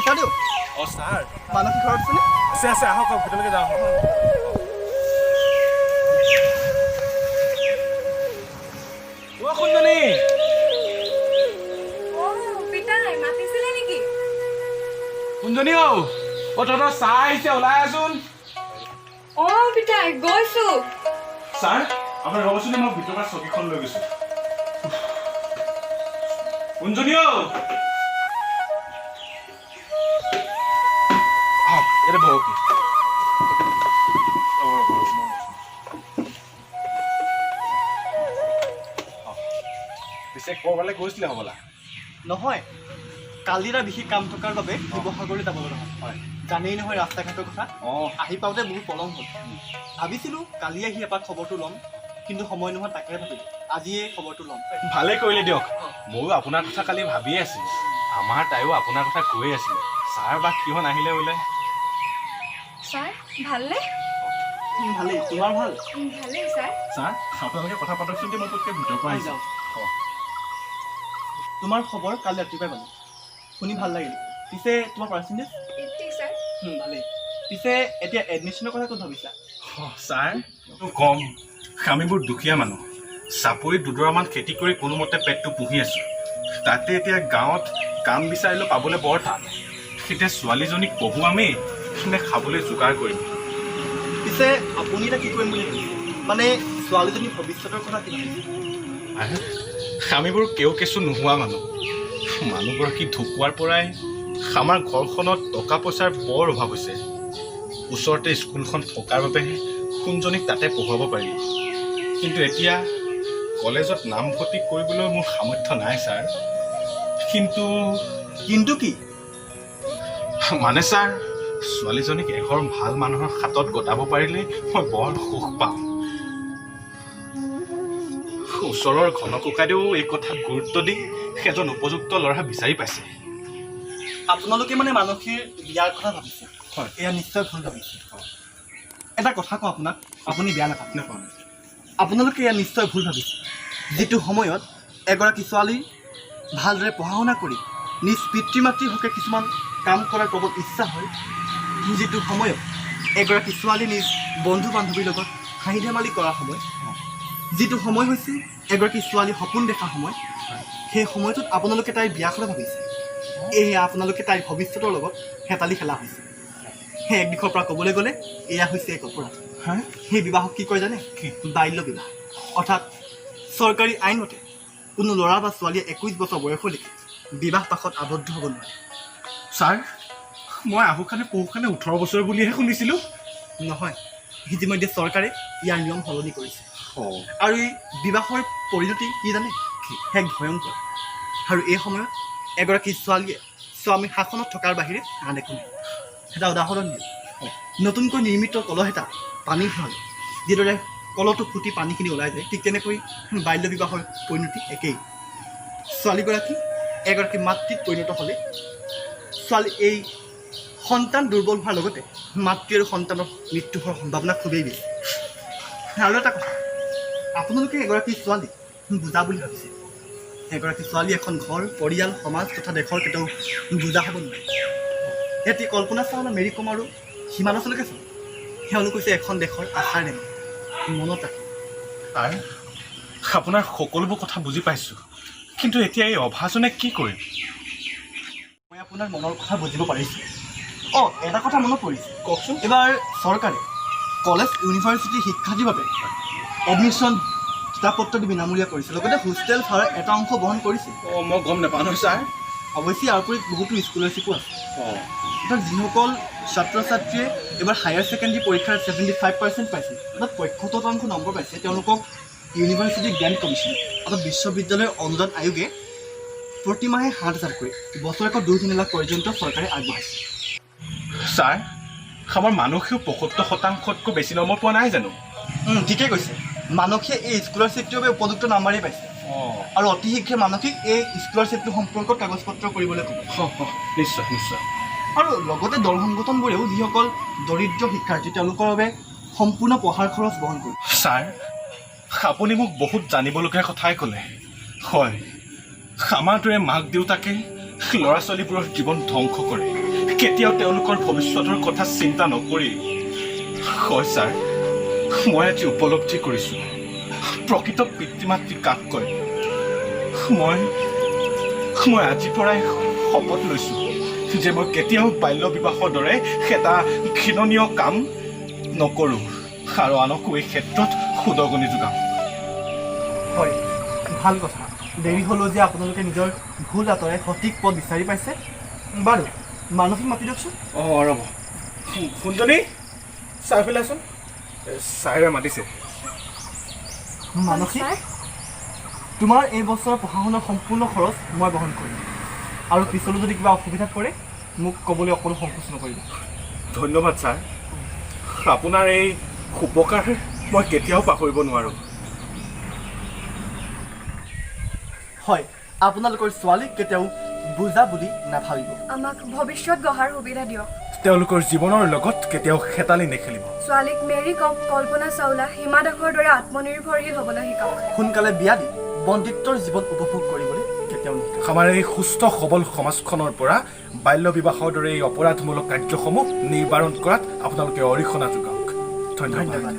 পিতাদেউ। অঁ ছাৰ। মানসী ঘৰত আছেনে? আছে আছে, আহক আহক, ভিতৰলৈকে যাওঁ আহক। অ' সোণজনী। অ' পিতাই, মাতিছিলে নেকি? সোণজনী, অ' অ' তহঁতৰ ছাৰ আহিছে, ওলাই আহচোন। অ' পিতাই, গৈছো। ছাৰ, আপুনি ৰ'বচোন, মই ভিতৰৰ পৰা চকীখন লৈ গৈছো। সোণজনী, অ' আহক, ইয়াতে বহক। ৰ'ব, ৰ'ব, ৰ'ব, মই ৰৈছো। অ', পিছে ক'ৰবালৈ গৈছিলে হ'বলা? নহয়, কালি এটা বিশেষ কাম থকাৰ বাবে শিৱসাগৰলৈ যাব লগা হ'ল। জানেই নহয় ৰাস্তা ঘাটৰ কথা। আহি পাওঁতে বহুত পলম হ'ল। ভাবিছিলোঁ কালি আহি এপাক খবৰটো ল'ম, কিন্তু সময় নোহোৱা তাকে ভাবিলোঁ আজিয়ে খবৰটো ল'ম। ভালেই কৰিলে দিয়ক। ময়ো আপোনাৰ কথা কালি ভাবিয়ে আছিলোঁ। আমাৰ তাইও আপোনাৰ কথা কৈয়ে আছিলে, ছাৰ বা কিয় নাহিলে বোলে। ছাৰ, ভালনে? ভালেই, তোমাৰ ভাল? ভালেই ছাৰ। ছাৰ, আপোনালোকে কথা পাতকচোন দেই, মই পটকৈ ভিতৰৰ পৰা আহিছোঁ। যাওঁ। তোমাৰ খবৰ কালি ৰাতিপুৱাই পালোঁ, শুনি ভাল লাগিল। পিছে তোমাৰ পাৰ্চেণ্টেজ? 80 ছাৰ। ভালেই। পিছে এতিয়া এডমিশ্যনৰ কথা ক'ত ভাবিছা? অ, ছাৰ কম, আমিবোৰ দুখীয়া মানুহ, চাপৰিত দুডৰামান খেতি কৰি কোনোমতে পেটটো পুহি আছোঁ। তাতে এতিয়া গাঁৱত কাম বিচাৰিলেও পাবলৈ বৰ টান। এতিয়া ছোৱালীজনীক পঢ়ুৱামেই নে খাবলৈ যোগাৰ কৰিম? পিছে আপুনি এতিয়া কি কৰিম বুলি ভাবিছে? মানে ছোৱালীজনীৰ ভৱিষ্যতৰ কথা কি ভাবিছে? আহে, আমিবোৰ কেও কেঁচু নোহোৱা মানুহ। মানুহগৰাকী ঢুকোৱাৰ পৰাই আমাৰ ঘৰখনত টকা পইচাৰ বৰ অভাৱ হৈছে। ওচৰতে স্কুলখন থকাৰ বাবেহে সোণজনীক তাতে পঢ়ুৱাব পাৰিলোঁ। কিন্তু এতিয়া কলেজত নামভৰ্তি কৰিবলৈ মোৰ সামৰ্থ্য নাই ছাৰ। কিন্তু কিন্তু কি? মানে ছাৰ, ছোৱালীজনীক এঘৰ ভাল মানুহৰ হাতত গতাব পাৰিলে মই বৰ সুখ পাম। ওচৰৰ ঘন ককাইদেউ এই কথাত গুৰুত্ব দি এজন উপযুক্ত ল'ৰা বিচাৰি পাইছে। আপোনালোকে মানে মানসীৰ বিয়াৰ কথা ভাবিছে? হয়। এয়া নিশ্চয় ভুল ভাবিছে। এটা কথা কওঁ আপোনাক, আপুনি বেয়া নাপাব। নাপাওঁ। আপোনালোকে এয়া নিশ্চয় ভুল ভাবিছে। যিটো সময়ত এগৰাকী ছোৱালী ভালদৰে পঢ়া শুনা কৰি নিজ পিতৃ মাতৃৰ হকে কিছুমান কাম কৰাৰ প্ৰবল ইচ্ছা হয়, যিটো সময়ত এগৰাকী ছোৱালী নিজ বন্ধু বান্ধৱীৰ লগত হাঁহি ধেমালি কৰাৰ সময়, যিটো সময় হৈছে এগৰাকী ছোৱালী সপোন দেখা সময়, সেই সময়টোত আপোনালোকে তাইৰ বিয়া কথা ভাবিছে। এয়া আপোনালোকে তাইৰ ভৱিষ্যতৰ লগত হেতালি খেলা হৈছে। সেই এক দিশৰ পৰা ক'বলৈ গ'লে এয়া হৈছে এক অপৰাধ। হা? সেই বিবাহক কি কয় জানে? কি? বাল্য বিবাহ। অৰ্থাৎ চৰকাৰী আইনমতে কোনো ল'ৰা বা ছোৱালীয়ে 21 বছৰ বয়সলৈকে বিবাহ পাশত আবদ্ধ হ'ব নোৱাৰে। ছাৰ, মই আহুখানে পহুখানে 18 বছৰ বুলিহে শুনিছিলোঁ। নহয়, ইতিমধ্যে চৰকাৰে ইয়াৰ নিয়ম সলনি কৰিছে। আৰু এই বিবাহৰ পৰিণতি কি জানে? এক ভয়ংকৰ। আৰু এই সময়ত এগৰাকী ছোৱালীয়ে স্বামীৰ শাসনত থকাৰ বাহিৰে আন একো নাই। এটা উদাহৰণ দিওঁ। নতুনকৈ নিৰ্মিত কলহ এটা পানী ভৰালে যিদৰে কলহটো ফুটি পানীখিনি ওলাই যায়, ঠিক তেনেকৈ বাল্য বিবাহৰ পৰিণতি একেই। ছোৱালীগৰাকী এগৰাকী মাতৃত পৰিণত হ'লে ছোৱালী এই সন্তান দুৰ্বল হোৱাৰ লগতে মাতৃ আৰু সন্তানৰ মৃত্যু হোৱাৰ সম্ভাৱনা খুবেই বেছি। আৰু এটা কথা, আপোনালোকে এগৰাকী ছোৱালী বুজা বুলি ভাবিছে। এগৰাকী ছোৱালী এখন ঘৰ, পৰিয়াল, সমাজ তথা দেশৰ কেতিয়াও বুজা হ'ব নোৱাৰে। এতিয়া কল্পনা চাওলা, মেৰী কম আৰু হিমা দাসলৈকে চাওঁ, তেওঁলোক হৈছে এখন দেশৰ আশাৰ ৰেঙনি। মনত ৰাখিব। ছাৰ, আপোনাৰ সকলোবোৰ কথা বুজি পাইছোঁ, কিন্তু এতিয়া এই অভাজনে কি কৰিম? মই আপোনাৰ মনৰ কথা বুজিব পাৰিছোঁ। অঁ, এটা কথা মনত পৰিছে। কওকচোন। এইবাৰ চৰকাৰে কলেজ, ইউনিভাৰ্চিটিৰ শিক্ষাৰ্থীৰ বাবে এডমিশ্যন, কিতাপ পত্ৰ দি বিনামূলীয়া কৰিছে, লগতে হোষ্টেল ভাড়াৰ এটা অংশ বহন কৰিছে। অঁ, মই গম নাপাওঁ নহয় ছাৰ। অৱশ্যে ইয়াৰ উপৰি বহুতো স্কলাৰশ্বিপো আছে। অৰ্থাৎ যিসকল ছাত্ৰ ছাত্ৰীয়ে এইবাৰ হায়াৰ ছেকেণ্ডেৰী পৰীক্ষাত 75% পাইছে, অৰ্থাৎ 75% নম্বৰ পাইছে, তেওঁলোকক ইউনিভাৰ্চিটি গ্ৰেণ্ট কমিশ্যন অৰ্থাৎ বিশ্ববিদ্যালয়ৰ অনুদান আয়োগে প্ৰতিমাহে 7,000 কৰি বছৰেকত 2-3 লাখ পৰ্যন্ত চৰকাৰে আগবঢ়াইছে। ছাৰ, আমাৰ মানসীও 75 শতাংশতকৈ বেছি নম্বৰ পোৱা নাই জানো? ঠিকেই কৈছে। মানসীয়ে এই স্কলাৰশ্বিপটোৰ বাবে উপযুক্ত নাম্বাৰেই পাইছে। আৰু অতি শীঘ্ৰে মানসীক এই স্কলাৰশ্বিপটো সম্পৰ্কত কাগজ পত্ৰ কৰিবলৈ ক'ব। নিশ্চয় নিশ্চয়। আৰু লগতে দল সংগঠনবোৰেও যিসকল দৰিদ্ৰ শিক্ষাৰ্থী, তেওঁলোকৰ বাবে সম্পূৰ্ণ পঢ়াৰ খৰচ বহন কৰিব। ছাৰ, আপুনি মোক বহুত জানিবলগীয়া কথাই ক'লে। হয়, আমাৰ দৰে মাক দেউতাকে ল'ৰা ছোৱালীবোৰৰ জীৱন ধ্বংস কৰে। কেতিয়াও তেওঁলোকৰ ভৱিষ্যতৰ কথা চিন্তা নকৰি। হয় ছাৰ, মই আজি উপলব্ধি কৰিছোঁ প্ৰকৃত পিতৃ মাতৃ কাক কয়। মই আজিৰ পৰাই শপত লৈছোঁ যে মই কেতিয়াও বাল্য বিবাহৰ দৰে এটা ঘৃণনীয় কাম নকৰোঁ আৰু আনকো এই ক্ষেত্ৰত সুদগনি যোগাম। হয়, ভাল কথা। দেৰি হ'লেও যে আপোনালোকে নিজৰ ভুল আঁতৰাই সঠিক পথ বিচাৰি পাইছে। বাৰু, মানসীক মাতি দিয়কচোন। অঁ, ৰ'ব। সোণজনী, চাই পেলাচোন, ছাৰে মাতিছে। মানসী, ছাৰ। তোমাৰ এই বছৰৰ পঢ়া শুনাৰ সম্পূৰ্ণ খৰচ মই বহন কৰিম আৰু পিছলৈ যদি কিবা অসুবিধাত পৰে, মোক ক'বলৈ অকণো সংকোচ নকৰিবা। ধন্যবাদ ছাৰ, আপোনাৰ এই উপকাৰ মই কেতিয়াও পাহৰিব নোৱাৰোঁ। হয়, আপোনালোকৰ ছোৱালীক কেতিয়াও বুজা বুলি নাভাবিব। আমাক ভৱিষ্যত গঢ়াৰ সুবিধা দিয়ক। তেওঁলোকৰ জীৱনৰ লগত কেতিয়াও খেতালি নেখেলিব। ছোৱালীক মেৰী কম, কল্পনা চাওলা, হিমা দাসৰ দৰে আত্মনিৰ্ভৰশীল হ'বলৈ শিকাওক। সোনকালে বিয়া দি বন্দিত্বৰ জীৱন উপভোগ কৰিবলৈ কেতিয়াও নিশিকাব। আমাৰ এই সুস্থ সবল সমাজখনৰ পৰা বাল্য বিবাহৰ দৰে এই অপৰাধমূলক কাৰ্যসমূহ নিবাৰণ কৰাত আপোনালোকে অৰিহণা যোগাওক। ধন্যবাদ। ধন্যবাদ।